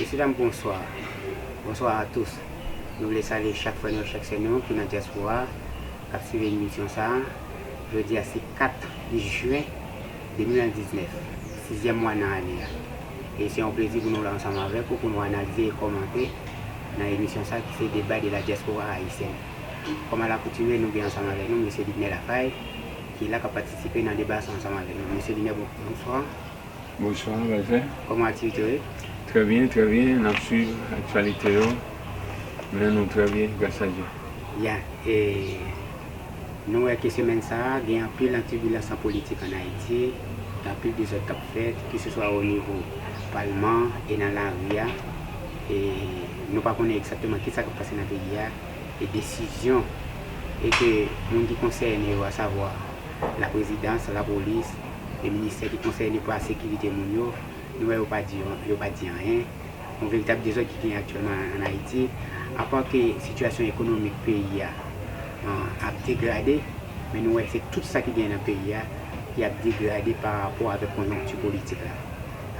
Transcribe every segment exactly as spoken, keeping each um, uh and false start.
Mesye dam, bonswa. Bonswa a tous. Nou vle salye chak frè nou, chak sè nou ki nan dyaspora a, k ap swiv emisyon sa a. Jodi a se kat jen de mil diznèf, sizyèm mwa nan ane a. E se yon plezi pou nou la ansanm avèk ou, pou nou analize e kòmante nan emisyon sa a ki se Débat de la diaspora haïtienne. Kòm alakoutime, nou gen ansanm avèk nou Mesye Lidner Lafaille, ki la k ap patisipe nan deba sa ansanm avèk nou. Mesye Lidner, bon, bonswa. Bonswa, Valter. Kòman aktivite yo ye? Trè byen, trè byen. N ap swiv aktyalite yo. Men nou trè byen, gras a Dye. Ya, e nou wè ke semèn sa a, gen anpil an tibilans an politik ann Ayiti, gen anpil dezòd k ap fèt, keseswa o nivo palman e nan lari a. E nou pa konnen egzakteman kisa k ap pase nan peyi a, e desizyon e ke moun ki konsène yo, asavwa laprezidans, lapolis, e ministè ki konsène pou sekirite moun yo, nou wè yo pa di, yo pa di anyen. Yon veritab dezòd ki genyen aktyèlman ann Ayiti, apa ke sitiyasyon ekonomik peyi a, an, ap degrade, men nou wè se tout sa ki genyen nan peyi a ki ap degrade pa rapò avèk konjonkti politik la.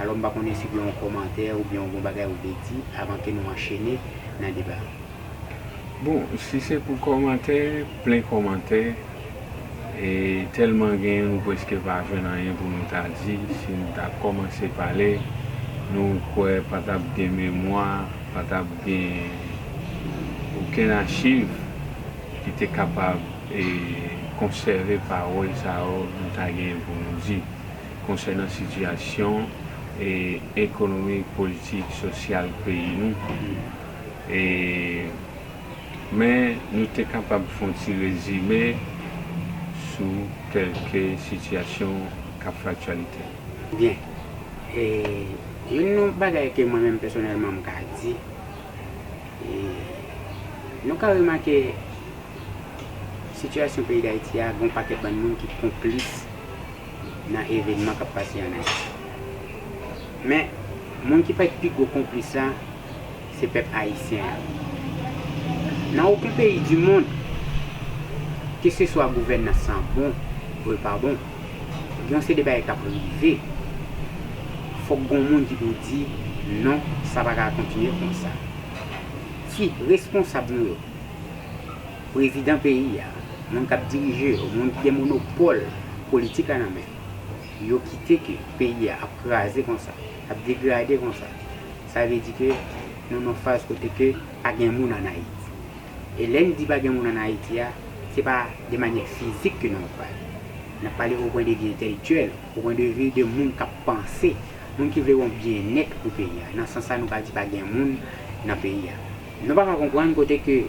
Alò, m pa konnen si gen yon kòmantè oubyen yon bon bagay ou vle di avan ke nou anchene nan deba. Bon, si se pou kòmantè, plen kòmantè, e tèlman genyen, nou prèske pa jwenn anyen pou nou ta di. Si n ta kòmanse pale, nou kwè pa t ap gen memwa, pa t ap gen okenn achiv ki te kapab, e, konsève pawòl sa yo nou ta genyen pou nou di konsènan sitiyasyon, e, ekonomik, politik, sosyal peyi nou. E, men nou te kapab fè yon ti rezime sou kèlke sitiyasyon k ap fè aktyalite. Byen. E, youn nan bagay ke mwen menm pèsonèlman m ka di, e, nou ka remake sitiyasyon peyi Dayiti a, gen yon pakèt bann moun ki konplis nan evènman k ap pase ann Ayiti. Men, moun ki fèk pi gwo konplis la, se pèp ayisyen an. Nan okenn peyi di mond, keseswa gouvènans lan bon ou l pa bon, gen yon seri de bagay k ap rive, fòk gen yon moun ki pou di, "Non, sa pa ka kontinye konsa." Ki responsab nou yo? Prezidan peyi a, moun k ap dirije yo, moun ki gen monopòl politik la nan men yo, yo kite ke peyi a ap kraze konsa, ap degrade konsa. Sa vle di ke nou nan faz kote ke pa gen moun ann Ayiti. E lè n di pa gen moun ann Ayiti a, se pa de manyè fizik ke nou ap pale. N ap pale o pwen de vi entèlektyèl, o pwen de vi de moun k ap panse, moun ki vle wè yon byennèt pou peyi a. Nan sans sa, nou ka di pa gen moun nan peyi a. Nou pa ka konprann kote ke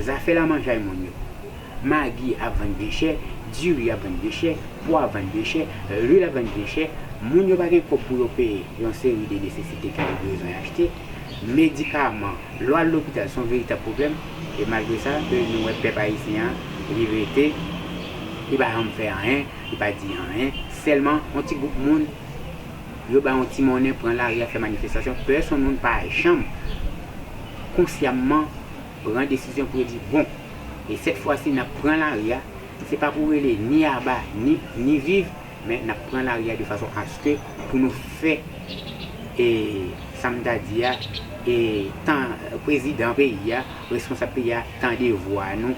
zafè lamanjay moun yo, magi ap vann byen chè, diri ap vann byen chè, pwa ap vann byen chè, lwil ap vann byen chè, moun yo pa gen kòb pou yo peye yon seri de nesesite ke yo bezwen achte, medikaman, lè w al lopital, se yon veritab pwoblèm. E malgre sa, ke nou wè pèp ayisyen an, li rete, li pa janm fè anyen, li pa di anyen. Sèlman, yon ti gwoup moun, yo bay yon ti monnen, pran lari a, fè manifestasyon. Pèsonn moun pa janm konsyamman pran desizyon pou yo di, "Bon, e sèt fwa si n ap pran lari a, se pa pou rele ni aba, ni, ni viv, men n ap pran lari a de fason aske pou nou fè, e, sa m ta di a, e, tan prezidan peyi a, responsab peyi a, tande vwa nou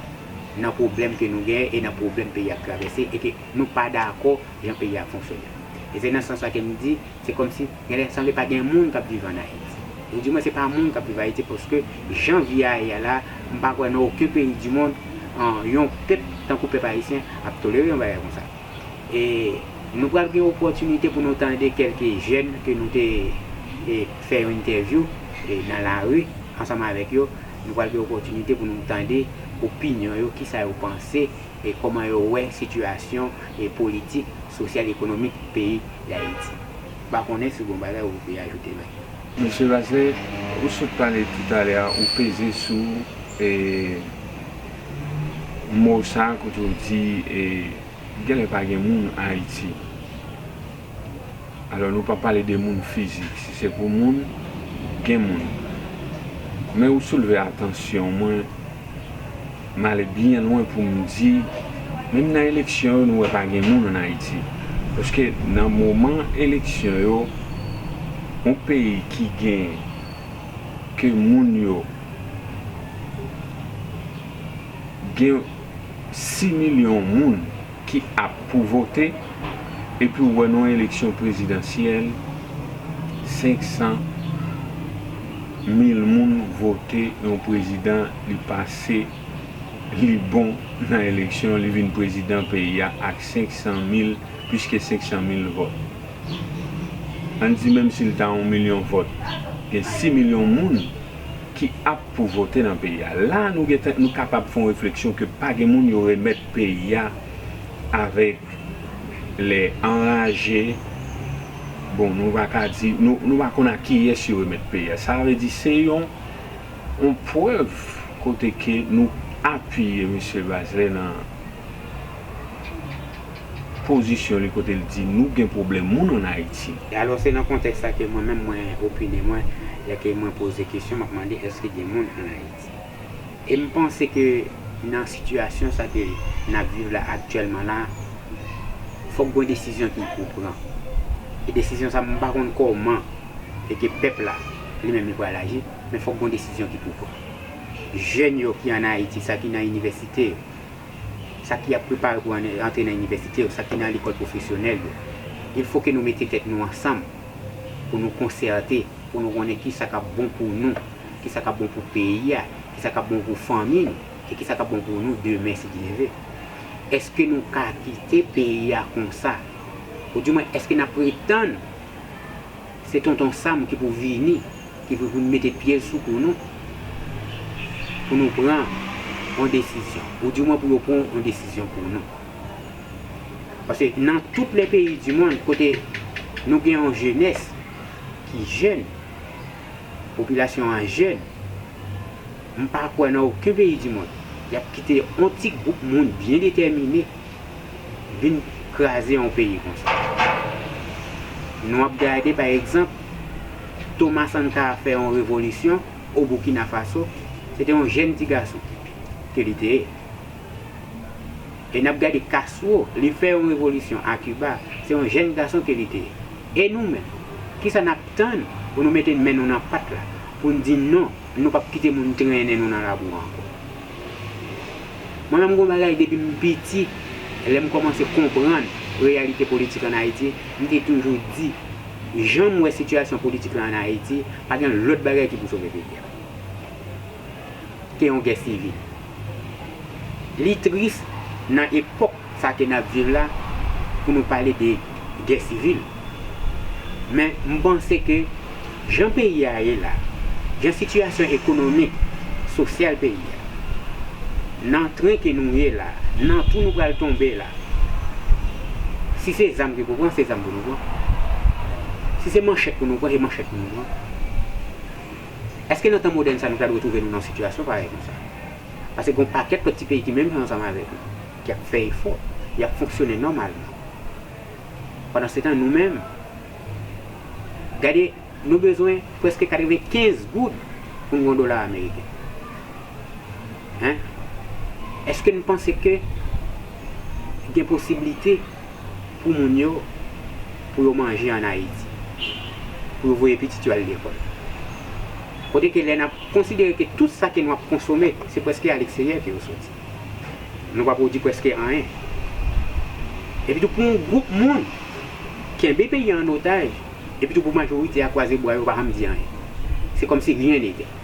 nan pwoblèm ke nou genyen e nan pwoblèm peyi a ap travèse e ke nou pa dakò jan peyi a ap fonksyone." E se nan sans sa ke m di, se kòmsi genlè sanble pa gen moun k ap viv ann Ayiti. Ou di mwen se pa moun k ap viv Ayiti, paske jan vi a ye a la, m pa kwè nan okenn peyi di mond, an, yon pèp tankou pèp ayisyen ap tolere yon bagay konsa. E nou pral gen opòtinite pou nou tande kèlke jèn ke nou te, e, fè yon entèvyou, e, nan lari ansanm avèk yo. Nou pral gen opòtinite pou nou tande opinyon yo, kisa yo panse, e kòman yo wè sitiyasyon, e politik, sosyal, ekonomik peyi Dayiti. M pa konnen si w gen yon bagay ou vle ajoute la. Mesye Valter, ou sot pale toutalè a, ou peze sou, e, mo sa a kote w di, e, genlè pa gen moun Ayiti. Alò, nou pa pale de moun fizik. Si se pou moun, gen moun. Men ou soulve atansyon mwen, m ale byen lwen pou m di, menm nan eleksyon yo, nou wè pa gen moun ann Ayiti. Paske nan moman eleksyon yo, yon peyi ki gen ke moun yo gen sis milyon moun ki ap pou vote, epi w wè nan yon eleksyon prezidansyèl, senk san mil moun vote yon prezidan, li pase, li bon nan eleksyon, li vin prezidan peyi a ak senk san mil, plis ke senk san mil vòt. Ann di menm si l ta yon milyon vòt, gen sis milyon moun ki ap pou vote nan peyi a. La, nou gentan, nou kapab fè yon refleksyon ke pa gen moun yo remèt peyi a avèk lè anraje. Bon, nou pa ka di, nou, nou pa konn a kiyès yo remèt peyi a. Sa vle di, se yon, yon prèv kote ke nou apiye mesye Bazelais nan pozisyon li kote l di nou gen pwoblèm moun ann Ayiti. Alò, se nan kontèks sa ke mwen menm, mwen opine mwen, lè ke mwen poze kesyon, m ap mande èske gen moun ann Ayiti. E m panse ke nan sitiyasyon sa ke n ap viv la aktyèlman la, fòk gen desizyon ki pou pran. E desizyon sa, m pa konn kòman e ke pèp la, li menm, li pral aji, men fòk gen desizyon ki pou pran. Jèn yo ki ann Ayiti, sa ki nan inivèsite yo, sa ki ap prepare pou antre nan inivèsite yo, sa ki nan lekòl pwofesyonèl yo, il fo ke nou mete tèt nou ansanm pou nou konsète, pou nou konnen kisa k ap bon pou nou, kisa k ap bon pou peyi a, kisa k ap bon pou fanmi nou, e kisa k ap bon pou nou demen, si Dye vle. Èske nou ka kite peyi a konsa? Ou di mwen, èske n ap pretann se Tonton Sam ki pou vini, ki pou vin mete pye l sou kou nou, pou nou pran yon desizyon, ou di mwen pou yo pran yon desizyon pou nou. Paske nan tout lè peyi di monn, kote nou gen yon jenès ki jèn, popilasyon an jèn, m pa kwè nan okenn peyi di monn, y ap kite yon ti gwoup moun byen detèmine vin kraze yon peyi konsa. Nou ap gade, pa egzanp, Thomas Sankara fè yon revolisyon o Burkina Faso, se te yon jèn ti gason ke li te ye. E n ap gade Castro, li fè yon revolisyon a Kiba, se yon jèn gason ke li te ye. E nou menm, kisa n ap tann pou nou mete men nou nan pat la, pou n di non, nou p ap kite moun trennen nou nan labou ankò? Mwen menm, gon bagay depi m piti, lè m kòmanse konprann reyalite politik ann Ayiti, m te toujou di, jan m wè sitiyasyon politik la ann Ayiti, pa gen lòt bagay ki pou sove peyi a ke yon gè sivil. Li tris nan epòk sa ke n ap viv la pou nou pale de gè sivil. Men m panse ke jan peyi a ye la, jan sitiyasyon ekonomik, sosyal peyi a, nan tren ke nou ye la, nan twou nou pral tonbe la, si se zam ke pou pran, se zam pou nou pran. Si se manchèt pou nou pran, se manchèt pou nou pran. Èske nan tan modèn sa nou ta dwe twouve nou nan sitiyasyon parèy konsa? Paske gen yon pakèt lòt ti peyi ki menm jan ansanm avèk nou, ki ap fè efò, y ap fonksyone nòmalman. Pandansetan, nou menm, gade, nou bezwen prèske katrevenkenz goud pou n gen yon dola ameriken. Hein? Èske n panse ke gen posiblite pou moun yo, pou yo manje ann Ayiti, pou yo voye pitit yo al lekòl? Kote ke lè n ap konsidere ke tout sa ke nou ap konsome, se prèske aleksteryè ke yo soti. Nou pa pwodui prèske anyen. Epi tou, pou yon gwoup moun kenbe peyi a an otaj, epi tou pou majorite a kwaze bra yo, pa janm di anyen. Se kòmsi rien n'était.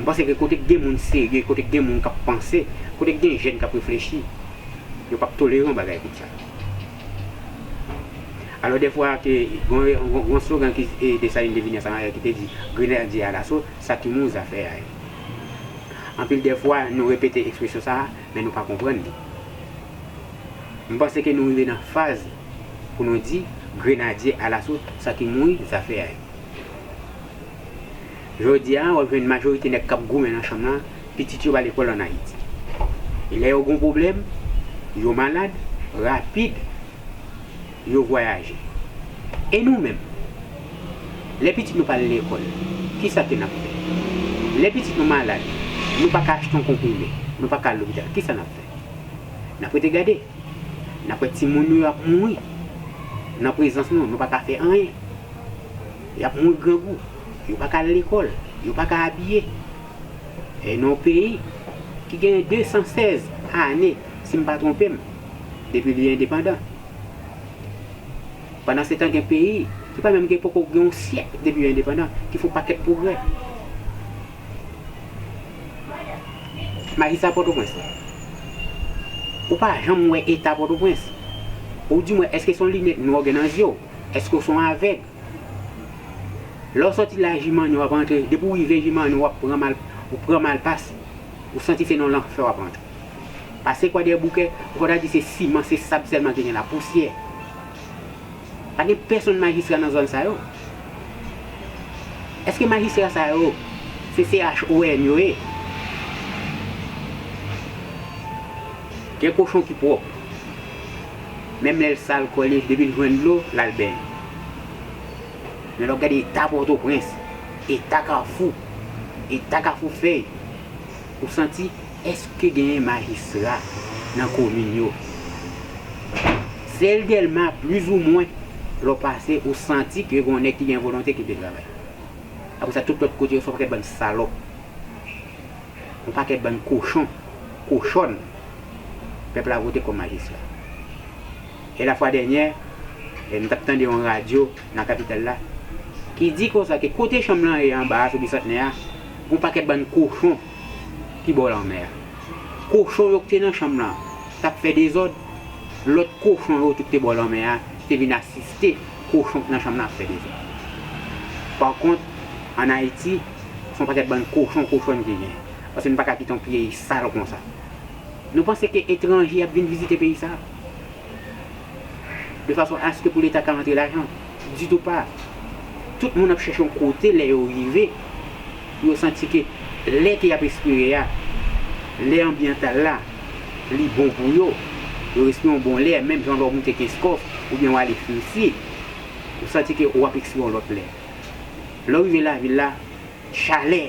M panse ke kote k gen moun serye, kote k gen moun k ap panse, kote k gen jèn k ap reflechi, yo p ap tolere yon bagay konsa. Alò, dèfwa, ke gon, gon, gon slogan ki, e, Desalin te vini ansanm avè l ki te di, Grenadye alaso, sa ki mouri zafè a yo. Anpil dèfwa, nou repete ekspresyon sa a, men nou pa konprann li. M panse ke nou rive nan faz pou nou di, Grenadye alaso, sa ki mouri zafè a yo. Jodi a, w ap jwenn majorite nèg k ap goumen nan chanm nan, pitit yo pa lekòl ann Ayiti. E lè yo gen pwoblèm, yo malad, rapid, yo vwayaje. E nou menm, lè pitit nou pa al lekòl, kisa ke n ap fè? Lè pitit nou malad, nou pa ka achte yon konprime, nou pa ka al lopital, kisa n ap fè? N ap rete gade. N ap wè timoun nou yo ap mouri nan prezans nou, nou pa ka fè anyen. Y ap mouri grangou. Yo pa ka al lekòl, yo pa ka abiye. E nan yon peyi ki gen de san sèz ane, si m pa twonpe m, depi li endepandan. Pandan se tan, gen peyi ki pa menm gen, poko gen yon syèk depi yo endepandan, ki fè yon pakèt pwogrè. Majistra Pòtoprens la, ou pa janm wè eta Pòtoprens. Ou di mwen, èske se yon linèt nwa w gen nan zye w? Èske w se yon avèg? Lè w sòti la, Jimanni w ap antre, depi w rive Jimanni, w ap pran mal, ou pran malpas, ou santi se nan lanfè w ap antre. Pase Kwadèboukè, ou konn ta di se siman, se sab sèlman ki gen la, pousyè. Pa gen pèsonn majistra nan zòn sa yo. Èske majistra sa yo, se C H O N yo ye? Gen kochon ki pwòp. Menm lè l sal kò li, depi l jwenn dlo, l al benyen. Men lè w gade eta Pòtoprens, eta Kafou, eta Kafou Fèy, ou santi, èske genyen majistra nan komin yo? Sèl Dèlma, plizoumwen, lè w pase, ou santi ke gen yon nèg ki gen volonte ki vle travay. Apre sa, tout lòt kote yo se yon pakèt bann salòp. Yon pakèt bann kochon, kochòn, pèp la vote kòm majistra. E lafwa dènyè, e, m t ap tande yon radyo nan kapital la ki di konsa ke kote chanm lan ye anba a, sou Bisantnè a, yon pakèt bann kochon ki bò lanmè a. Kochon yo ki te nan chanm lan t ap fè dezòd, lòt kochon yo tout te bò lanmè a te vin asiste kochon k nan chanm nan ap fè dezòd. Pa kont, ann Ayiti, se yon pakèt bann kochon, kochòn ki gen. Paske nou pa ka kite yon peyi sal konsa. Nou panse ke etranje ap vin vizite peyi sa a? De fason aske pou Leta ka antre lajan? Ditou pa. Tout moun ap chèche yon kote, lè yo rive, pou yo santi ke lè ke y ap espere a, lè anbyantal la, li bon pou yo. Yo respire yon bon lè, menm jan lè w moute Kenskòf oubyen w ale Frisye, ou santi ke w ap espere yon lòt lè. Lè w rive lavil la, chalè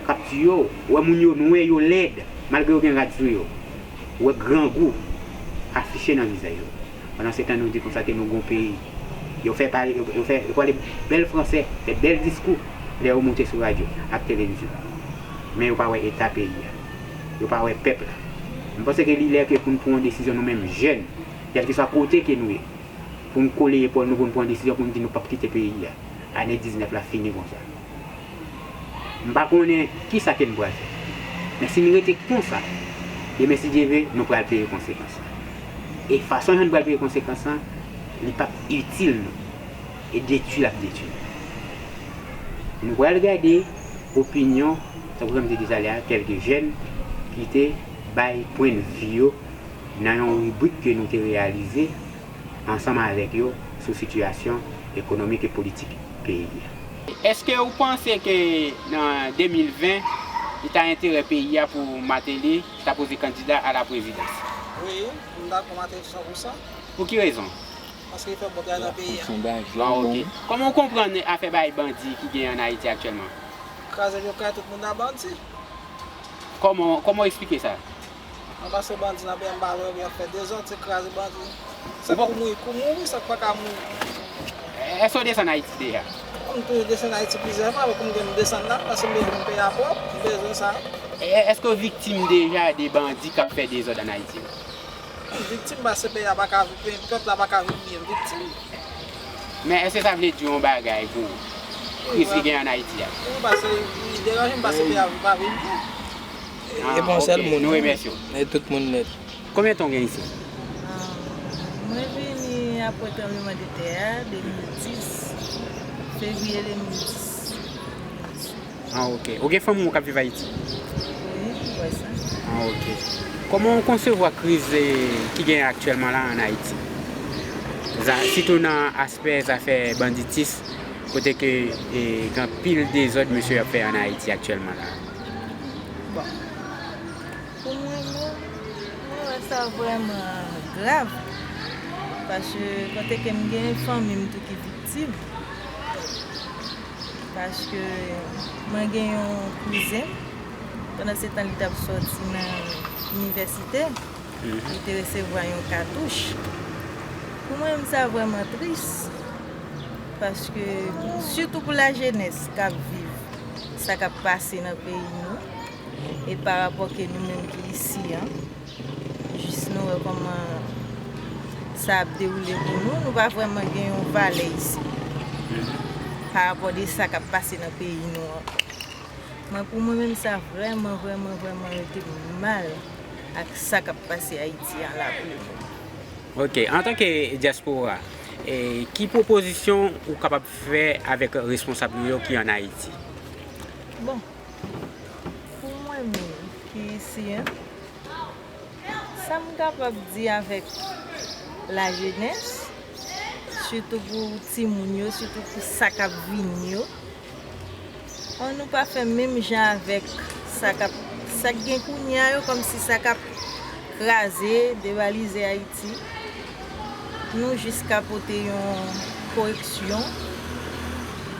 k ap tiye w, ou wè moun yo nwè, yo lèd, malgre yo gen rad sou yo. Ou wè grangou afiche nan vizaj yo. Pandan se tan, nou di konsa ke nou gon peyi. Yo fè pale, yo, yo fè, yo pale bèl fransè, fè bèl diskou lè yo moute sou radyo ak televizyon. Men yo pa wè eta peyi a. Yo pa wè pèp la. M panse ke li lè ke pou n pran yon desizyon, nou menm jèn, kèlkeswa kote ke nou ye, pou n kole epòl nou, pou n pran yon desizyon, pou n di nou p ap kite peyi a. Ane diznèf la fini konsa. M pa konnen kisa ke n pral fè. Men si n rete konsa, demen, si Dye vle, nou pral peye konsekans lan. E fason jan n pral peye konsekans lan, li p ap itil nou. E detwi l ap detwi nou. Nou pral gade opinyon, tankou jan m te di talè a, kèlke jèn ki te bay pwennvi yo nan yon ribrik ke nou te reyalize ansanm avèk yo sou sitiyasyon ekonomik e politik peyi a. Èske ou panse ke nan de mil ven, li ta enterè peyi a pou Martelly ta poze kandida a la prezidans? Wi, m dakò Martelly san pou san. Pou ki rezon? Paske li fè bon travay nan peyi a. Sondaj la, ah, ok. Kòman w konprann afè bay bandi ki genyen ann Ayiti aktyèlman? Kraze yo kay tout moun nan bandi. Kòman, kòman w eksplike sa? Anba se bandi nan B M B A yo, y ap fè dezòd, se kraze bandi. Se kouri, kouri, wi, sa k pa ka mouri. Èske w desann Ayiti deja? M toujou desann Ayiti plizyè fwa, men pou m gen m desann la, paske m bezwen peyi a pwòp, m bezwen sa. Èske w viktim deja de bandi k ap fè dezòd ann Ayiti? M viktim, paske peyi a pa ka viv, pèp la pa ka viv byen, m viktim. Men èske sa vle di yon bagay pou kriz ki gen ann Ayiti a? Wi, paske li deranje m, paske peyi a pa viv byen. E pa yon sèl moun, nou remèsye w. E tout moun nèt. Konbyen tan w gen isit? Ah, mwen vini apre tranblemanntè a, de mil dis, fevriye de mil dis. Ah, ok. Ou gen fanmi w k ap viv Ayiti? Wi, m kwè sa. Ah, ok. Kòman w konsevwa kriz, eh, ki gen aktyèlman la ann Ayiti? Sitou nan aspè zafè banditis, kote ke, eh, gen anpil dezòd mesye yo ap fè ann Ayiti aktyèlman la. Bon. Pou mwen menm, mwen wè sa vrèman grav. Paske kote ke m gen fanmi m tou ki viktim. Paske mwen gen yon kouzen m, pandan se tan li t ap sòti nan inivèsite, li te resevwa yon katouch. Pou mwen menm, sa vrèman tris. Paske, sitou pou lajenès k ap viv sa k ap pase nan peyi nou, e pa rapò ke nou menm ki isi an, jis nou wè kòman sa ap dewoule pou nou, nou pa vrèman gen yon valè isi pa rapò de sa k ap pase nan peyi nou an. Mwen, pou mwen menm, sa vrèman, vrèman, vrèman rete mal ak sa k ap pase Ayiti an la pou le moman. Ok, antanke dyaspora, e, ki pwopozisyon ou kapab fè avèk responsab nou yo ki ann Ayiti? Bon, pou mwen menm ki isi an, sa m kapab di avèk lajenès, sitou pou timoun yo, sitou pou sa k ap vini yo, ann nou pa fè menm jan avèk sa k ap, sa k gen kounye a yo, kòmsi sa k ap kraze, devalize Ayiti. Nou jis ka pote yon koreksyon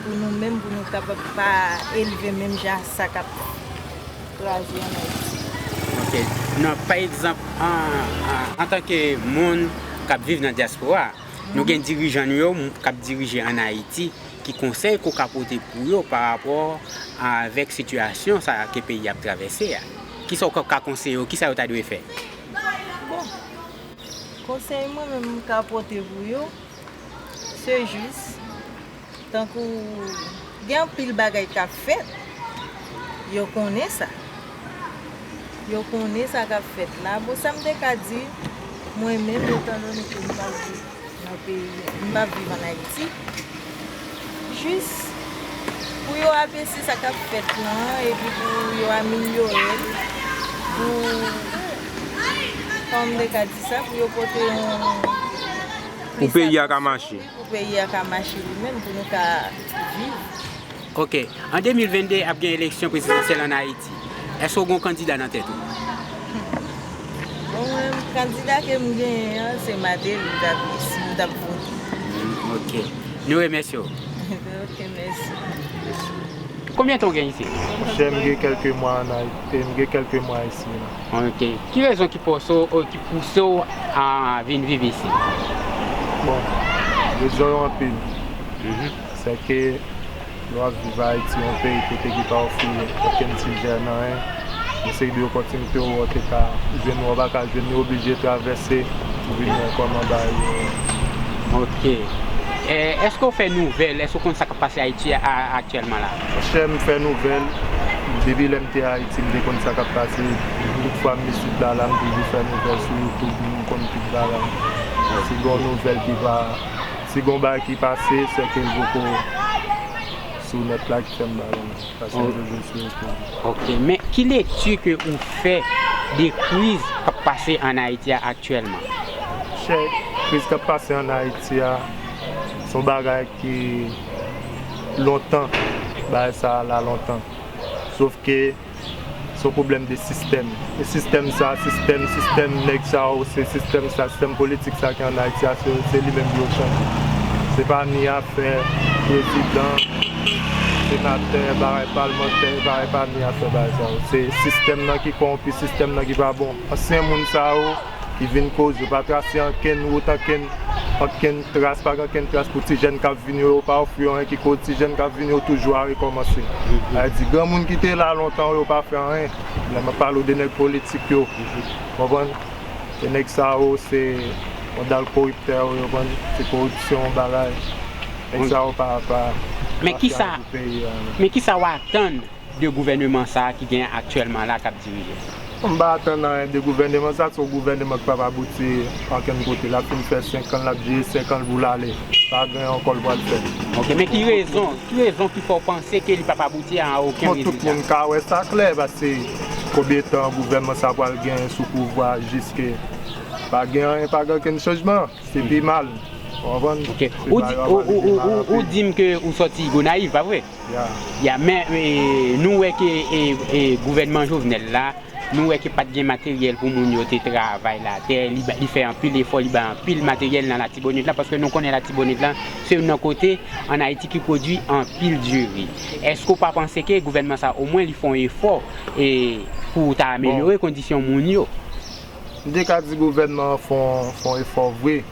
pou nou menm, pou nou kapab pa elve menm jan sa k ap kraze ann Ayiti. Ok. Non, pa egzanp, an, an, antanke moun k ap viv nan dyaspora, nou gen dirijan nou yo k ap dirije ann Ayiti, ki konsèy ke w ka pote pou yo pa rapò avèk sitiyasyon sa a ke peyi a ap travèse a? Kisa w ka, ka konseye yo? Kisa yo ta dwe fè? Bon, konsèy mwen menm m ka pote pou yo, se jis, tankou gen anpil bagay k ap fèt, yo konnen sa. Yo konnen sa k ap fèt la. Bon, sa m te ka di, mwen menm, etandone ke m pa viv nan peyi, m pa viv ann Ayiti, jis pou yo abese sa k ap fèt lan, epi pou yo amelyore l, pou, kòman m te ka di sa, pou yo pote yon Pou peyi a ka mache. Pou peyi a ka mache li menm, pou nou ka viv. Ok. An de mil venn de, ap gen eleksyon prezidansyèl ann Ayiti. Èske w gen yon kandida nan tèt ou? Bon, mwen, kandida ke m genyen an, se Martelly, m t ap, si m t ap vote. Ok. Nou remèsye w. Ok, mèsi. Konbyen tan w gen isi? Monchè, m gen kèlke mwa ann Ayiti, m gen kèlke mwa isi la. Ok. Ki rezon ki pouse w, ki pouse w a vin viv isi? Bon, rezon yo anpil. Sèke lè w ap viv Ayiti, yon peyi kote ki pa ofri okenn ti jèn anyen, yon seri de opòtinite w wè w te ka jwenn, wè w pa ka jwenn, ou oblije travèse pou vin wè kòman bagay yo ye. Ok. E, èske w fè nouvèl? Èske w konn sa k ap pase Ayiti a, aktyèlman la? Monchè, m fè nouvèl. Depi lè m te Ayiti, m te konn sa k ap pase. Tout fwa m isit la, la, m toujou fè nouvèl sou YouTube, m konn tout bagay. Si gen yon nouvèl ki pa, si gen yon bagay ki pase, sèke l poko sou nèt la ki fè m ba w. Paske m toujou sou YouTube. Ok, men ki lekti ke ou fè de kriz k ap pase ann Ayiti a aktyèlman? Monchè, kriz k ap pase ann Ayiti a, se yon bagay ki lontan, bagay sa a la lontan. Sof ke se yon pwoblèm de sistèm. E sistèm sa, sistèm, sistèm nèg sa yo, se sistèm sa, sistèm politik sa ki ann Ayiti a, se, se li menm pou yo chanje. Se pa ni afè prezidan, senatè, bagay palmantè, bagay pa ni afè bagay sa yo. Se sistèm nan ki kòwonpi, sistèm nan ki pa bon. Ansyen moun sa yo, ki vin koz, yo pa trase ankenn wout, ankenn, ankenn tras, pa gen ankenn tras pou ti jèn k ap vini yo, yo pa ofri yo anyen ki koz ti jèn k ap vini yo toujou a rekòmanse. Sa vle di, granmoun ki te la lontan yo, yo pa fè anyen. Lè m ap pale w de nèg politik yo, konprann? E nèg sa yo, se yon dal koriptè yo, yo konprann? Se koripsyon, bagay. Nèg sa yo pa, pa, Men kisa, men kisa w atann de gouvèneman sa a ki genyen aktyèlman la k ap dirije? M pa atann anyen de gouvèneman sa, se yon gouvèneman k p ap abouti ankenn kote. L ap fin fè senk an, l ap jere senk an l pou l ale. Pa gen ankò l pral fè. Ok, men ki rezon, ki rezon ki fè w panse ke li p ap abouti a okenn rezilta? Bon, tout moun ka wè sa klè, paske konbyen tan gouvèneman sa pral genyen sou pouvwa jiske pa gen anyen, pa gen okenn chanjman? Se pi mal. Ou konprann? Ok. Ou di, ou, ou, ou, ou di m ke ou sòti Gonayiv, pa vre? Ya. Ya, men, e, nou wè ke, e, e, gouvènman Jovenel la, nou wè ke pa t gen materyèl pou moun yo te travay latè, li ba, li fè anpil efò, li bay anpil materyèl nan Latibonit la, paske nou konnen Latibonit la, se youn nan kote ann Ayiti ki pwodui anpil diri. Èske w pa panse ke gouvènman sa, omwen, li fè yon efò, e, pou ta amelyore kondisyon moun yo? M te ka di gouvènman an fè yon, fè yon efò vre.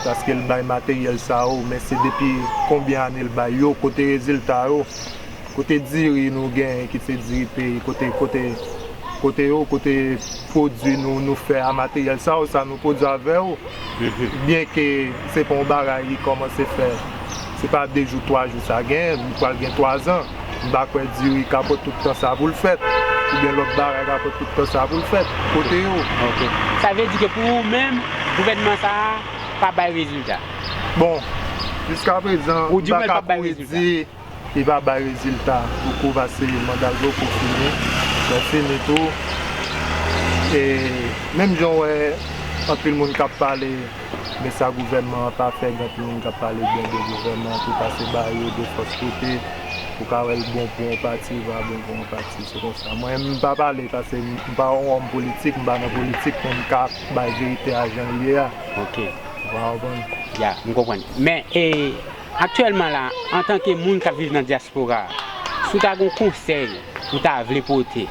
paske l bay materyèl sa yo, men se depi konbyen ane l bay yo, kote rezilta yo, kote diri nou genyen ki se diri peyi, kote, kote, kote yo, kote pwodui nou, nou fè a, materyèl sa yo, sa nou pwodui avè yo, byenke se pa yon bagay ki kòmanse fè, se pa de jou, twa jou sa gen, li pral gen twazan. M pa kwè diri ka pran tout tan sa pou l fèt, oubyen lòt bagay ka pran tout tan sa pou l fèt. Kote yo? Ok. Sa vle di ke pou ou menm, gouvènman sa a pa bay rezilta? Bon, jiskaprezan, Ou di m mwen l pa pa bay ka rezilta? Di li pa bay rezilta poko, paske manda l poko fini. Lè fini tou, e menm jan w wè anpil moun k ap pale de sa gouvènman an pa fè, gen anpil moun k ap pale byen de gouvènman an tou, pase ba yo de fòs kote pou ka wè l bon pou yon pati, l pa bon pou yon pati, se konsa. Mwen, m pa pale, paske m pa yon òm politik, m pa nan politik, men m ka bay verite a jan l ye a. Ok. Ou pa konprann? Ya, m konprann. Men, e, aktyèlman la, antanke moun k ap viv nan dyaspora a, si w ta gen yon konsèy ou ta vle pote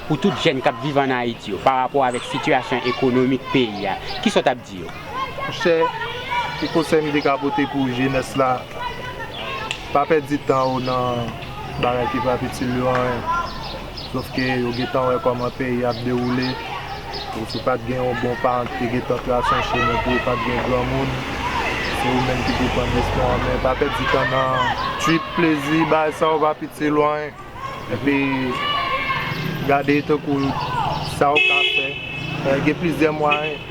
pou tout jèn k ap viv ann Ayiti yo, pa rapò avèk sitiyasyon ekonomik peyi a, kisa w t ap di yo? Monchè, ki konsèy m te ka pote pou jenès la? Pa pèdi tan ou nan bagay ki pa itil yo anyen. Sòf ke yo gentan wè kòman peyi ap dewoule. Ou si w pa t gen yon bon paran ki te gentan trase yon chemen pou ou, pa t gen granmoun, se ou menm ki pou pran desizyon an, men pa pèdi tan nan trip, plezi, bagay sa yo pa itil ou anyen. Epi gade tankou sa w ka fè. Eh, gen plizyè mwayen.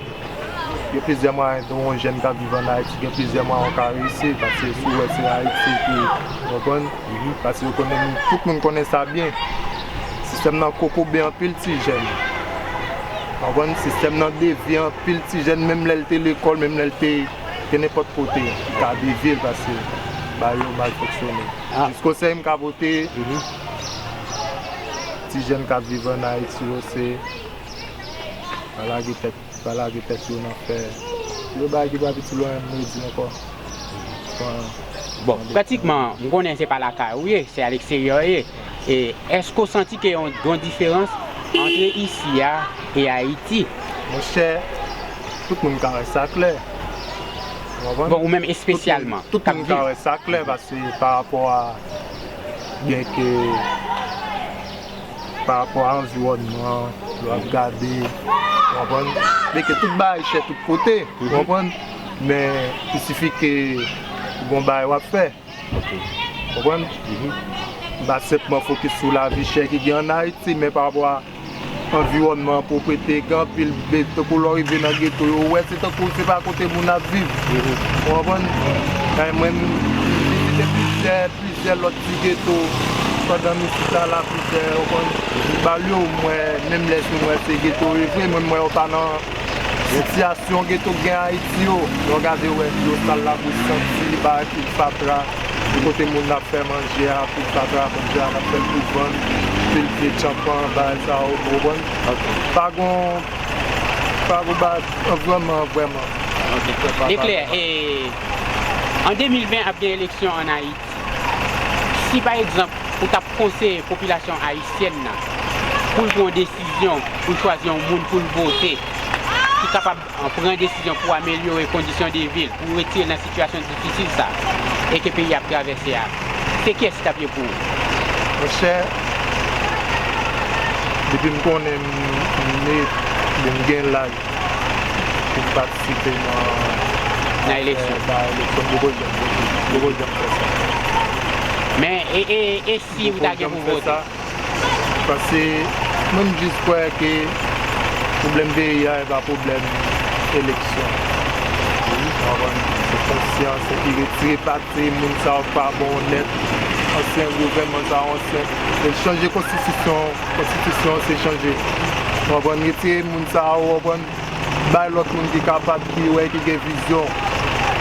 Gen plizyè mwayen tou, yon jèn k ap viv ann Ayiti, gen plizyè mwayen w ka reyisi, paske si w wè se Ayiti ki, w konprann? Paske yo konnen, tout moun konnen sa byen. Sistèm nan kokobe anpil ti jèn. W konprann? Sistèm nan devye anpil ti jèn, menm lè l te lekòl, menm lè l te te nenpòt kote, li ka devye l paske bagay yo mal fonksyone. Jis konsèy m ka pote ti jèn k ap viv ann Ayiti yo, se pa lage tèt, pa lage tèt yo nan fè yon bagay ki pa itil ou anyen, m redi ankò. Bon, pratikman, m konnen se pa lakay ou ye, se a leksteryè w ye. E èske w santi ke yon, gen yon diferans antre isi a e Ayiti? Monchè, tout moun ka wè sa klè. Ou konprann? Bon, ou menm espesyalman. Tout moun ka wè sa klè paske pa rapò a, byenke pa rapò a anviwònman, lè w ap gade, ou konprann? Byenke tout bagay chè tout kote, ou konprann? Men, il sifi ke ou gon bagay w ap fè. Konprann? M pa senpman fokis sou lavi chè ki gen ann Ayiti, men pa rapò a anviwònman, pwoprete, gen anpil bèt, tankou lè w rive nan geto yo, ou wè se tankou se pa kote moun ap viv. Ou konprann? Mwen, m vizite plizyè, plizyè lòt ti geto pandan m isit la, la plizyè, ou konprann? Ba yo, m wè, menm lè si m wè se geto yo vre, mwen, m wè yo pa nan sitiyasyon geto k gen Ayiti yo. Lè w gade, w wè dlo sal, labou santi, li pa ki fatra. Pou kote moun ap fè manje a, pou fatra manje a, n ap fè l pou vann, pil vye tchanpan, bagay sa yo, ou konprann? Pa gon, pa gon ba, anviwònman an vrèman. Ok. Eklè, e, an de mil ven ap gen eleksyon ann Ayiti. Si pa egzanp, ou t ap konseye popilasyon ayisyèn nan pou l pran yon desizyon, pou l chwazi yon moun pou l vote, ki kapab an pran desizyon pou amelyore kondisyon de vi l, pou retire l nan sitiyasyon difisil sa e ke peyi a ap travèse a, se kiyès ki t ap ye pou ou? Monchè, depi m konnen m, m ne, oubyen m gen laj pou m patisipe nan Nan eleksyon. Nan eleksyon, m poko janm vote. M poko janm fè sa. Men, e, e, e si ou ta gen pou vote? Paske mwen, m jis kwè ke pwoblèm peyi a, e pa pwoblèm eleksyon. Ou konprann? Se konsyans, epi retire pati moun sa yo k pa bon nèt, ansyen gouvènman sa yo, ansyen, e chanje konstitisyon, konstitisyon se chanje. Ou konprann? Retire moun sa yo, ou konprann? Bay lòt moun ki kapab, ki wè, ki gen vizyon.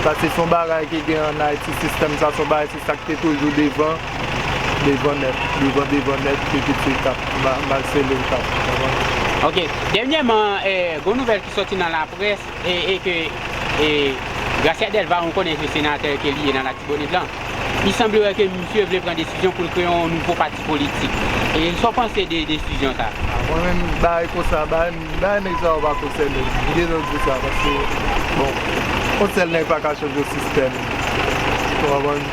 Sa se yon bagay ki gen ann Ayiti, sistèm sa se yon bagay, se sa k te toujou devan, devan nèt, devan, devan nèt, epi se k ap ma-, mal sele l k ap, ou konprann? Ok. Dènyèman, e, gon nouvèl ki sòti nan laprès, e, e ke, e, Gracia Delva, nou konnen se senatè ke li ye nan Latibonit lan. Li sanble wè ke misye vle pran desizyon pou l kreye yon nouvo pati politik. E sa w panse de desizyon sa? Mwen menm, bagay konsa, bagay, bagay nèg sa yo pa konsène m. M gentan di w sa, paske, bon, yon sèl nèg pa ka chanje yon sistèm. Ou konprann?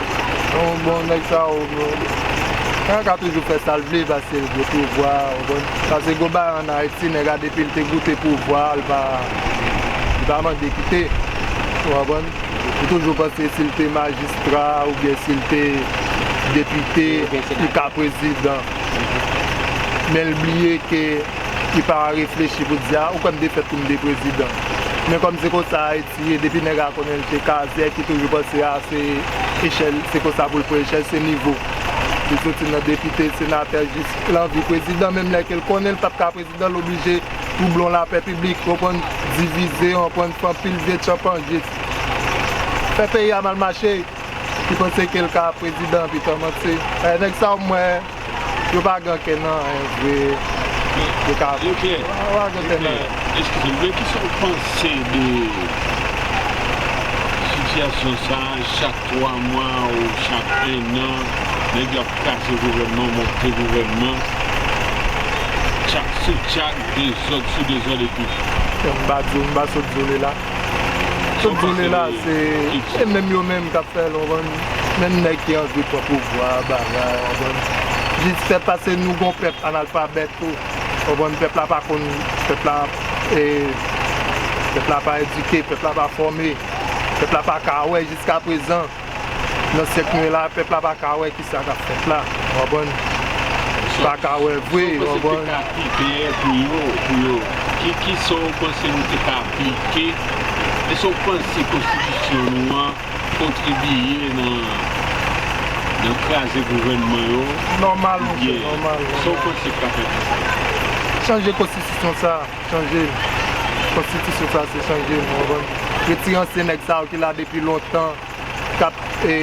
Bon, bon, nèg sa yo, bon, nèg la ka toujou fè sa l vle, paske l gen pouvwa, ou konprann? Paske gon bagay ann Ayiti, nèg la depi l te goute pouvwa, l pa, li pa mande kite. Ou konprann? Li toujou panse si l te majistra oubyen si l te depite, li ka prezidan. Men l bliye ke li pa reflechi pou di, a, ou kwè m te fèt pou m te prezidan. Men kòm se konsa Ayiti ye, depi nèg la konnen l te kazèk, li toujou panse, a, se echèl, se konsa pou l pran echèl, se nivo. Li soti nan depite, senatè, jis l anvi prezidan, menm lè ke l konnen l p ap ka prezidan, l oblije twouble yon lapè piblik, konprann, divize, konprann, fè anpil vye tchanpanjis. Fè peyi a mal mache, li panse ke l ka prezidan, pito manti. E, nèg sa yo m wè, yo pa gen kè nan anyen vre. Yo ka, yo pa gen kè nan anyen. Eskize m, men kisa w panse de sitiyasyon sa a, chak twa mwa ou chak enn an, nèg yo ap kraze gouvènman, monte gouvènman, tchak sou tchak, dezòd sou dezòd epi. M pa di w, m pa sot di w li la. Sot di w li la, se, se menm yo menm k ap fè l, ou konprann? Menm nèg ki anvi pran pouvwa, bagay, ou konprann? Jis fè pase nou gon pèp analfabèt tou, ou konprann? Pèp la pa konn, pèp la, e, pèp la pa edike, pèp la pa fòme, pèp la pa ka wè jiskaprezan. Nan syèk nou ye la, pèp la pa ka wè kisa k ap fèt la, ou konprann? Pa ka wè vre, ou konprann? Kisa w panse nou te ka aplike pou yo? Ki, kisa w panse nou te ka aplike? Èske w panse konstitisyon nou an kontribiye nan, nan kraze gouvènman yo? Nòmal, monchè, nòmal, nòmal. Kisa w panse k ka fèt? Chanje konstitisyon sa, chanje l. Konstitisyon sa, se chanje l, ou konprann? Retire ansyen nèg sa yo ki la depi lontan, k ap, e,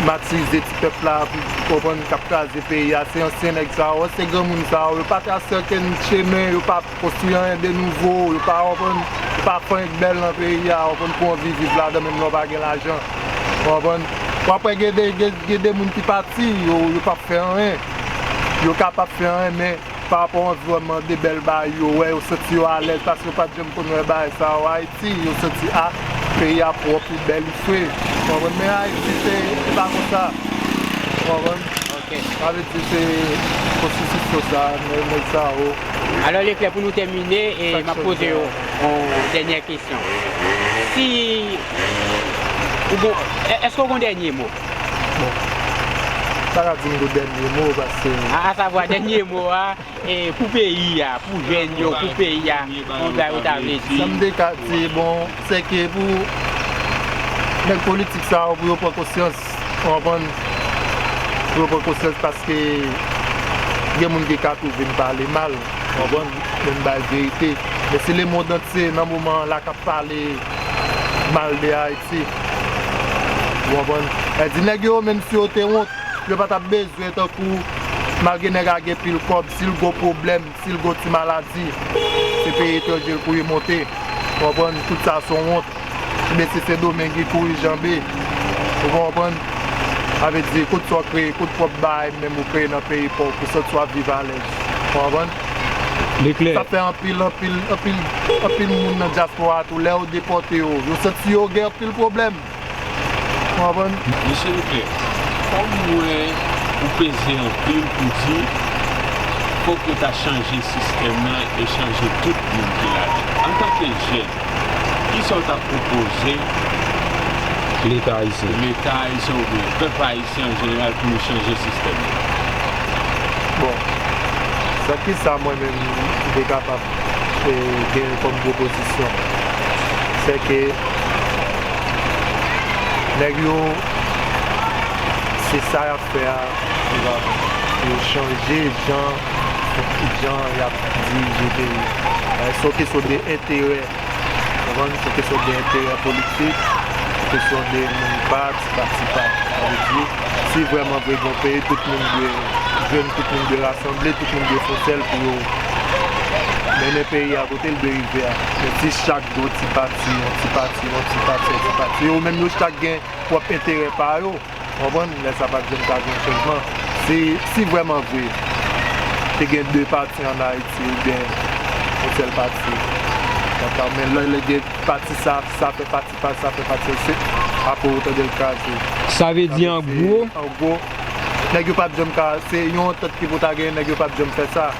matize ti pèp la, ou konprann, k ap kraze peyi a. Se ansyen nèg sa yo, se granmoun sa yo. Yo pa trase okenn chemen, yo pa konstwi anyen de nouvo, yo pa, ou konprann, yo pa fè anyen k bèl nan peyi a, ou konprann, pou anvi viv ladan, menm lè w pa gen lajan. Ou konprann? W ap wè gen de, gen, gen de moun ki pati, yo, yo p ap fè anyen. Yo ka p ap fè anyen, men pa rapò anviwònman de bèl bagay yo wè, yo santi yo alèz paske yo pa t janm konn wè bagay sa yo. Ayiti, yo santi, a, peyi a pwòp, li bèl, li fre. Ou konprann? Men Ayiti, se, se pa konsa. Ou konprann? Ok. Sa vle di se konstitisyon sa, nèg, nèg sa yo. Alò, Leclerc, pou nou tèmine, e m ap poze w yon dènyè kesyon. Si ou gon, è-, èske w gon dènye mo? Bon, m pa ka di m gon dènye mo, paske a, asavwa, dènye mo a, e, pou peyi a, pou jèn yo, pou peyi a, yon bagay ou ta vle di? Sa m te ka di, bon, se ke pou nèg politik sa yo, pou yo pran konsyans, ou konprann? Pou yo pran konsyans, paske gen moun ki ka twouve m pale mal, ou konprann? Men m bay verite. Men si lemonn antye, nan moman an la, k ap pale mal de Ayiti, ou konprann? Sa vle di, nèg yo, menm si yo te wont, yo pa t ap bezwen tankou, malgre nèg la gen pil kòb, si l gon pwoblèm, si l gon ti maladi, se peyi etranje l kouri monte. Ou konprann? Tout sa se yon wont. Oubyen si Sendomeng, li kouri janbe. Ou konprann? Sa vle di, kot sa w kreye, kot pwòp bagay menm ou kreye nan peyi pa w, pou santi w ap viv alèz. Ou konprann? Li klè. Sa fè anpil, anpil, anpil, anpil moun nan dyaspora a tou, lè yo depòte yo, yo santi yo gen anpil pwoblèm. Ou konprann? Mesye Leclerc, kòm m wè ou peze anpil pou di, fòk yo ta chanje sistèm nan e chanje tout moun ki ladan. Antanke jèn, kisa w ta pwopoze Leta ayisyen, Leta ayisyen oubyen pèp ayisyen an jeneral pou nou chanje sistèm nan? Bon, sa ki sa mwen menm m te kapab, e, gen kòm pwopozisyon, se ke nèg yo, se sa y ap fè a, yo chanje jan, jan y ap dirije peyi. E, se yon kesyon de enterè. Konprann? Se kesyon de enterè politik, se kesyon de moun pa, ti pa, ti pa. Sa vle di, si vrèman vre gon peyi, tout moun dwe jwenn, tout moun dwe rasanble, tout moun dwe fè yon sèl pou yo mennen peyi a kote l dwe rive a. Men si chak gon ti pati, yon ti pati, yon ti pati, yon ti pati, yo menm yo chak gen pwòp enterè pa yo, Konprann? Lè sa pa t janm ka gen chanjman. Si, si vrèman vre, te gen de pati ann Ayiti oubyen yon sèl pati, dakò, men lè, lè gen pati sa, sa fè pati pa, sa fè pati se, apre ou tande l kraze. Sa vle di, an gwo, an gwo, nèg yo p ap janm ka, se yon antant ki pou ta genyen, nèg yo p ap janm fè sa.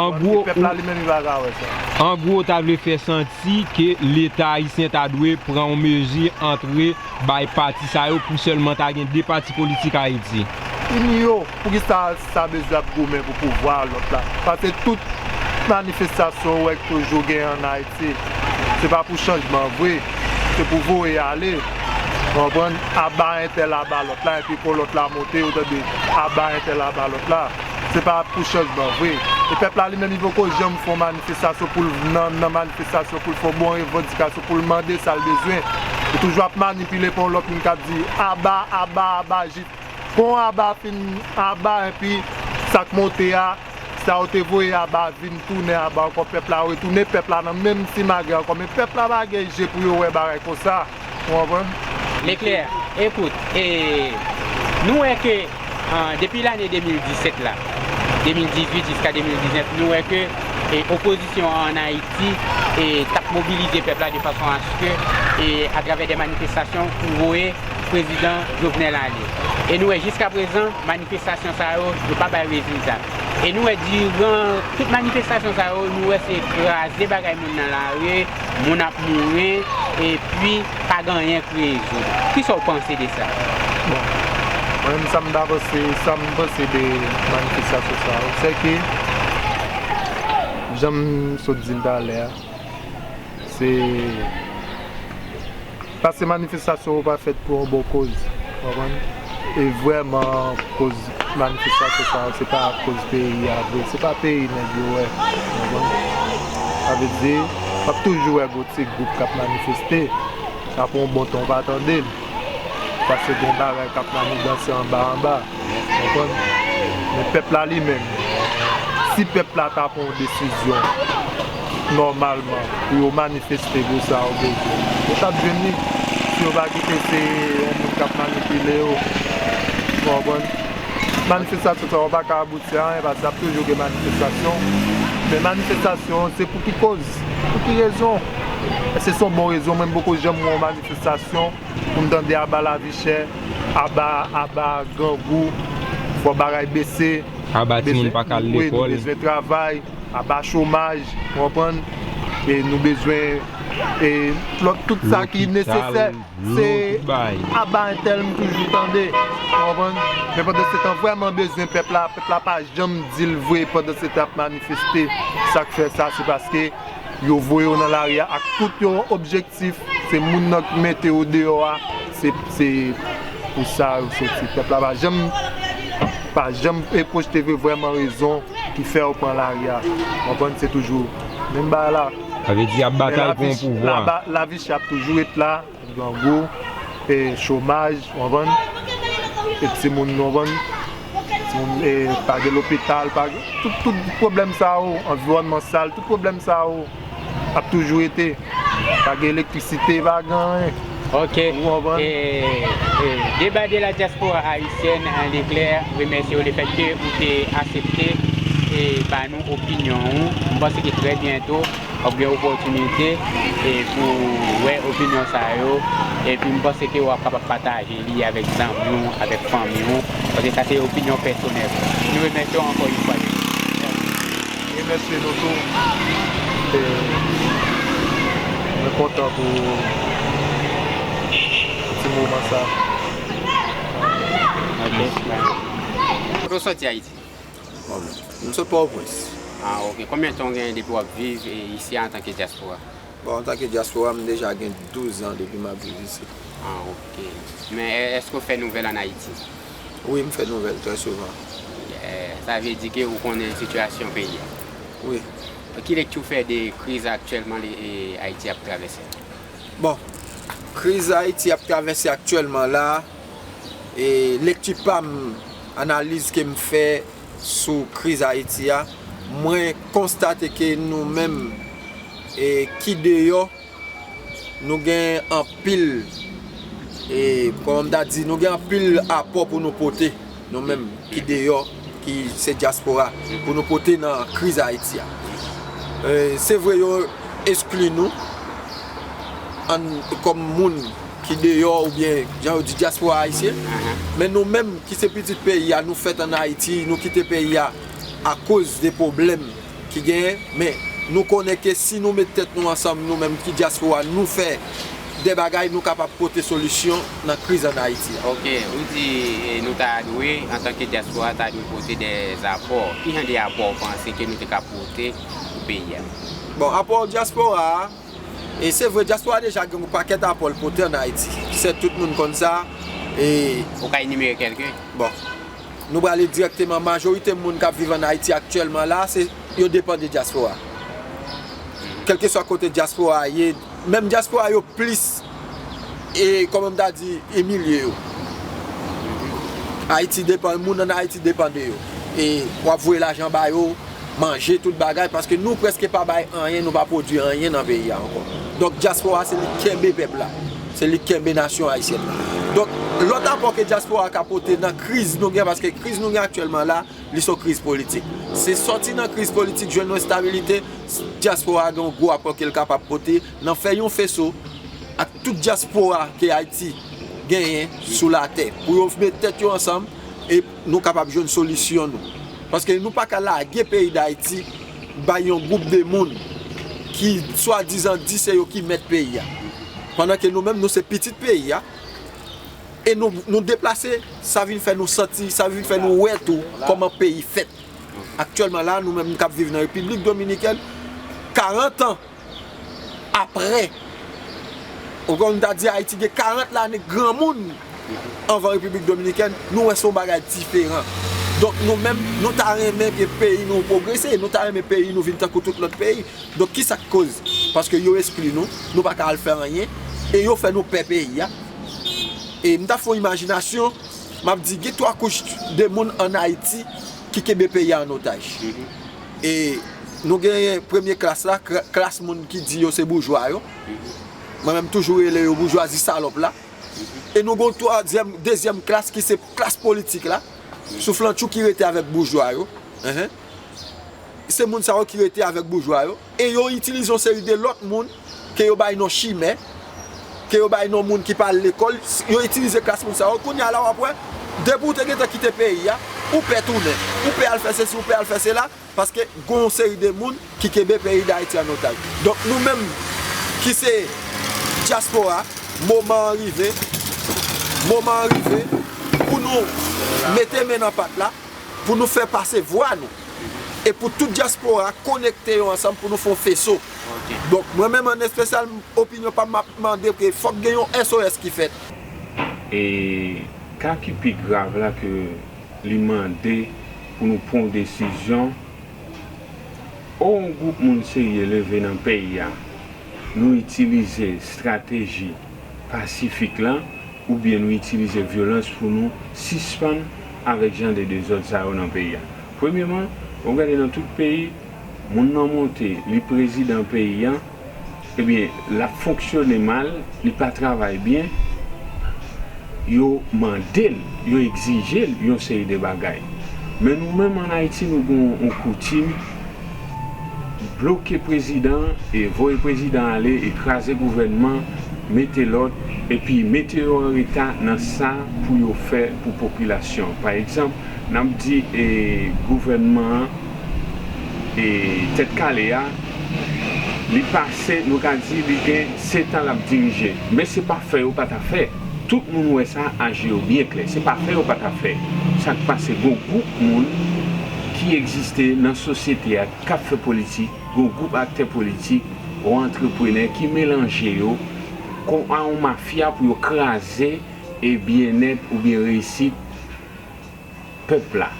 An gwo, pèp la li menm li pa ka wè sa. An gwo, w ta vle fè santi ke Leta ayisyen ta dwe pran yon mezi antre bay pati sa yo pou sèlman ta gen de pati politik Ayiti. Inyo, poukisa sa bezwen ap goumen pou pouvwa a lòt la? Paske tout manifestasyon ou wè k toujou gen ann Ayiti, se pa pou chanjman vre, se pou voye ale. Ou konprann? Aba entèl, aba lòt la, epi pou lòt la monte, ou tande, aba entèl, aba lòt la. Se pa pou chanjman vre. E pèp la li menm li poko janm fè yon manifestasyon pou l nan, nan manifestasyon pou l fè yon bon revandikasyon pou l mande sa l bezwen. Li toujou ap manipile pa yon lòt moun k ap di aba, aba, aba, jis kon aba fin aba epi sa k monte a, sa yo te voye aba vin tounen aba ankò, pèp la retounen, pèp la nan menm simagrè ankò, men pèp la pa gen je pou yo wè bagay konsa. Ou konprann? Leklè, ekout, e, nou wè ke, an, depi lane de mil disèt la, de mil dizuit jiska de mil diznèf, nou wè ke, e, opozisyon an ann Ayiti, e, t ap mobilize pèp la de fason aske, e, atravè de manifestasyon pou voye prezidan Jovenel ale. E nou wè jiska prezan, manifestasyon sa yo, yo pa bay rezilta. E nou wè diran tout manifestasyon sa yo, nou wè se kraze bagay moun nan lari, moun ap mouri, epi pa gen anyen k rezoud. Kisa w panse de sa? Bon, mwen menm sa m ta panse, sa m panse de manifestasyon sa yo, se ke, jan m sot di l talè a, se paske manifestasyon yo pa fèt pou yon bon koz, w konprann? E vrèman koz manifestasyon sa yo, se pa koz peyi a vre, se pa peyi nèg yo wè, w konprann? Sa vle di, w ap toujou wè gwo ti gwoup k ap manifeste, sa pou yon bon tan w pa tande l, paske gen bagay k ap maniganse anba anba. Konprann? Men pèp la li menm, si pèp la ta pran yon desizyon nòmalman pou yo manifeste pou sa yo bezwen, yo t ap jwenn li. Si yo pa kite se yon moun k ap manipile yo, ou konprann? Manifestasyon sa yo pa ka abouti a anyen, paske ap toujou gen manifestasyon. Men manifestasyon, se pou ki koz? Pou ki rezon? Èske se yon bon rezon? Mwen, m poko janm wè yon manifestasyon pou m tande aba lavi chè, aba, aba grangou, fò bagay bese, aba timoun pa ka al lekòl, nou bezwen travay, aba chomaj, ou konprann? E nou bezwen, e, lòt, tout sa ki nesesè, se aba entèl m toujou tande, ou konprann? Men pandan se tan, vrèman bezwen pèp la, pèp la pa janm di l vre pandan se tan ap manifeste. Sa k fè sa, se paske yo voye yo nan lari a ak tout yon objektif. Se moun nan k mete yo deyò a, se, se pou sa yo soti. Pèp la pa janm, pa janm e pwojte vre vrèman rezon ki fè yo pran lari a. Konprann, se toujou menm bagay la. Sa vle di y ap batay pou yon pouvwa. Lavi chè ap toujou ret la, grangou, e chomaj, konprann? E timoun, konprann? Timoun, e, pa gen lopital, pa gen, tout, tout pwoblèm sa yo, anviwònman sal, tout pwoblèm sa yo ap toujou rete. Pa gen elektrisite, pa gen anyen. Ok. Ou konprann? E, e, Débat de la diaspora haïtienne, Leclerc, remèsye w lefètke ou te aksepte e ba nou opinyon ou. M panse ke trè byento w ap gen opòtinite e pou wè opinyon sa yo, epi m panse ke w ap kapab pataje li avèk zanmi w, avèk fanmi w, paske sa se opinyon pèsonèl. Nou remèsye w ankò yon fwa de plis. Remèsye nou tou. E mwen kontan pou ti moman sa. Ok. Kote w soti Ayiti? Bon, m sot Pòtoprens. Ah, ok. Konbyen tan w gen depi w ap viv, e, isi a antanke dyaspora? Bon, antanke dyaspora, m deja gen douz an depi m ap viv isi. Ah, ok. Men, e, èske w fè nouvèl ann Ayiti? Wi, m fè nouvèl trè souvan. E, sa vle di ke ou konnen sitiyasyon peyi a? Wi. Ki lekti w fè de kriz aktyèlman le, e, Ayiti ap travèse? Bon, kriz Ayiti ap travèse aktyèlman la, e, lekti pa m, analiz ke m fè sou kriz Ayiti a, mwen konstate ke nou menm, e, ki deyò, nou gen anpil E kòman m ta di, nou gen anpil apò pou nou pote, nou menm ki deyò, ki se dyaspora, pou nou pote nan kriz Ayiti a. E, se vre, yo eskli nou an, kòm moun ki deyò, oubyen, jan yo di, dyaspora ayisyen. Men nou menm ki se pitit peyi a, nou fèt ann Ayiti, nou kite peyi a akoz de pwoblèm ki genyen, men nou konnen ke si nou met tèt nou ansanm, nou menm ki dyaspora, nou fè de bagay, nou kapab pote solisyon nan kriz ann Ayiti a. Ok, ou di, e, nou ta dwe, antanke dyaspora, ta dwe pote de apò. Ki jan de apò ou panse ke nou te ka pote pou peyi a? Bon, apò dyaspora a, e se vre, dyaspora deja gen yon pakèt apò l pote ann Ayiti. Se tout moun konn sa. E ou ka enimere kèlke? Bon, nou prale dirèkteman, majorite moun k ap viv ann Ayiti aktyèlman la, se, yo depann de dyaspora. Kèlkeswa kote dyaspora a ye, menm dyaspora yo plis, e kòman m ta di, imilye yo. Ayiti depann, moun ann Ayiti depann de yo. E w ap voye lajan ba yo, manje, tout bagay, paske nou prèske pa bay anyen, nou pa pwodui anyen nan peyi a ankò. Donk, dyaspora se li k kenbe pèp la. Se li k kenbe nasyon ayisyèn nan. Donk, lòt apò ke dyaspora ka pote nan kriz nou gen, paske kriz nou gen aktyèlman la, li se yon kriz politik. Se sòti nan kriz politik, jwenn yon estabilite, dyaspora gen yon gwo apò ke l kapab pote nan fè yon feso ak tout dyaspora ke Ayiti genyen sou latè, pou yo met tèt yo ansanm e nou kapab jwenn solisyon nou. Paske nou pa ka lage peyi Dayiti bay yon gwoup de moun ki swadizan di se yo ki mèt peyi a. Pandan ke nou menm, nou se pitit peyi a. E nou, nou deplase, sa vin fè nou santi, sa vin fè nou wè tou kòman peyi fèt. Aktyèlman la, nou menm k ap viv nan Repiblik Dominikèn, karant an apre, ou konn ta di Ayiti gen karant lane granmoun anvan Repiblik Dominikèn, nou wè se yon bagay diferan. Donk, nou menm, nou ta renmen ke peyi nou pwogrese, nou ta renmen peyi nou vin tankou tout lòt peyi. Donk, kisa k koz? Paske yo eskli nou, nou pa ka al fè anyen, e yo fè nou pè peyi a. E m ta fè yon imajinasyon, m ap di, gen twa kouch de moun ann Ayiti ki kenbe peyi a an otaj. E nou genyen premye klas la, kla-, klas moun ki di yo se boujwa yo. Mwen menm toujou rele yo boujwazi salòp la. E nou gen yon twazyèm, dezyèm klas ki se klas politik la, souflantchou ki rete avèk boujwa yo. Enhen. Se moun sa yo ki rete avèk boujwa yo. E yo itilize yon seri de lòt moun ke yo bay non chimè, ke yo bay non moun ki pa al lekòl. Yo itilize klas moun sa yo. Kounye a la w ap wè, depi w te gentan kite peyi a, ou pè tounen, ou pè al fè sesi, ou pè al fè sela, paske gen yon seri de moun ki kenbe peyi Dayiti an otaj. Donk nou menm ki se dyaspora, moman an rive, moman an rive pou nou mete men nan pat la, pou nou fè pase vwa nou. E pou tout dyaspora konekte yo ansanm pou nou fè yon feso. Ok. Donk, mwen menm an espesyal, opinyon pa m, m ap mande ke fòk gen yon S O S ki fèt. E ka ki pi grav la ke li mande pou nou pran yon desizyon, o yon gwoup moun serye leve nan peyi a, nou itilize estrateji pasifik la, oubyen nou itilize vyolans pou nou sispann avèk jan de dezòd sa yo nan peyi a. Premyeman, ou gade nan tout peyi, moun nan monte, li prezidan peyi a, ebyen, l ap fonksyone mal, li pa travay byen, yo mande l, yo egzije l yon seri de bagay. Men nou menm ann Ayiti, nou gen yon, yon koutim, bloke prezidan e voye prezidan ale e kraze gouvènman, mete lòt, epi mete yo an reta nan sa pou yo fè pou popilasyon. Pa egzanp, n ap di, e, gouvènman an, e, Tèt Kale a, li pase, nou ka di li gen sèt an l ap dirije. Men se pa fè yo pa ta fè. Tout moun wè sa, aji yo byen klè. Se pa fè yo pa ta fè. Sa k pase, gon gwoup moun ki egziste nan sosyete a, k ap fè politik, gon gwoup aktè politik, gon antreprenè ki melanje yo, kon a yon mafya pou yo kraze e byennèt oubyen reyisit pèp la.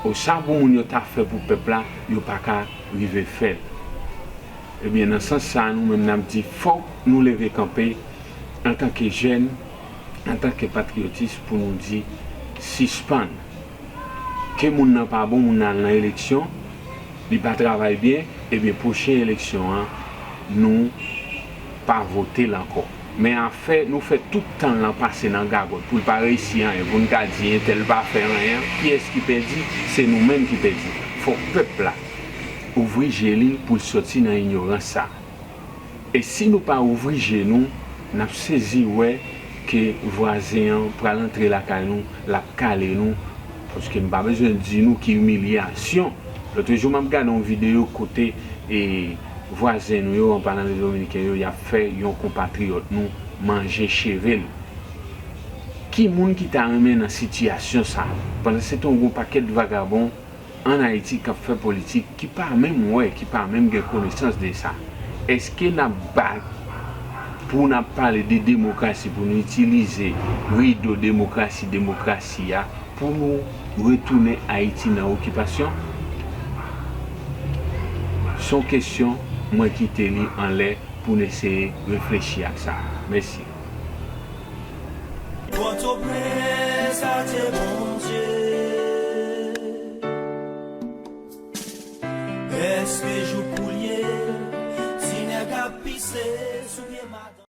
O sa pou moun yo ta fè pou pèp la, yo pa ka rive fè l. Ebyen, nan sans sa a, nou menm n ap di fòk nou leve kanpe antanke jèn, antanke patriyotis pou nou di sispann. Ke moun nan pa bon, moun nan al nan eleksyon, li pa travay byen, ebyen pwochen eleksyon an, nou pa vote l ankò. Men afè nou fè tout tan lan pase nan gagòt pou l pa reyisi anyen, pou n ka di entèl pa fè anyen, kiyès ki pèdi? Se nou menm ki pèdi. Fòk pèp la ouvri je li pou l sòti nan inyorans sa. E si nou pa ouvri je nou, n ap sezi wè ke vwazen an pral antre lakay nou, l ap kale nou, paske m pa bezwen di nou ki imilyasyon. Lòt jou, m ap gade yon videyo kote e vwazen nou yo, an palan de Dominiken yo, y ap fè yon konpatriyòt nou manje cheve l. Ki moun ki ta renmen nan sitiyasyon sa? Pandan se tan, yon pakèt vagabon ann Ayiti k ap fè politik ki pa menm wè, ki pa menm gen konesans de sa. Èske n ap bat pou n ap pale de demokrasi, pou nou itilize rido demokrasi, demokrasi a, pou nou retounen Ayiti nan okipasyon? Se yon kesyon mwen kite li anlè pou n eseye reflechi ak sa. Mèsi. Pòtoprens, adye Bondye. Èske jou pou l ye, ti nèg ap pise sou pye madanm?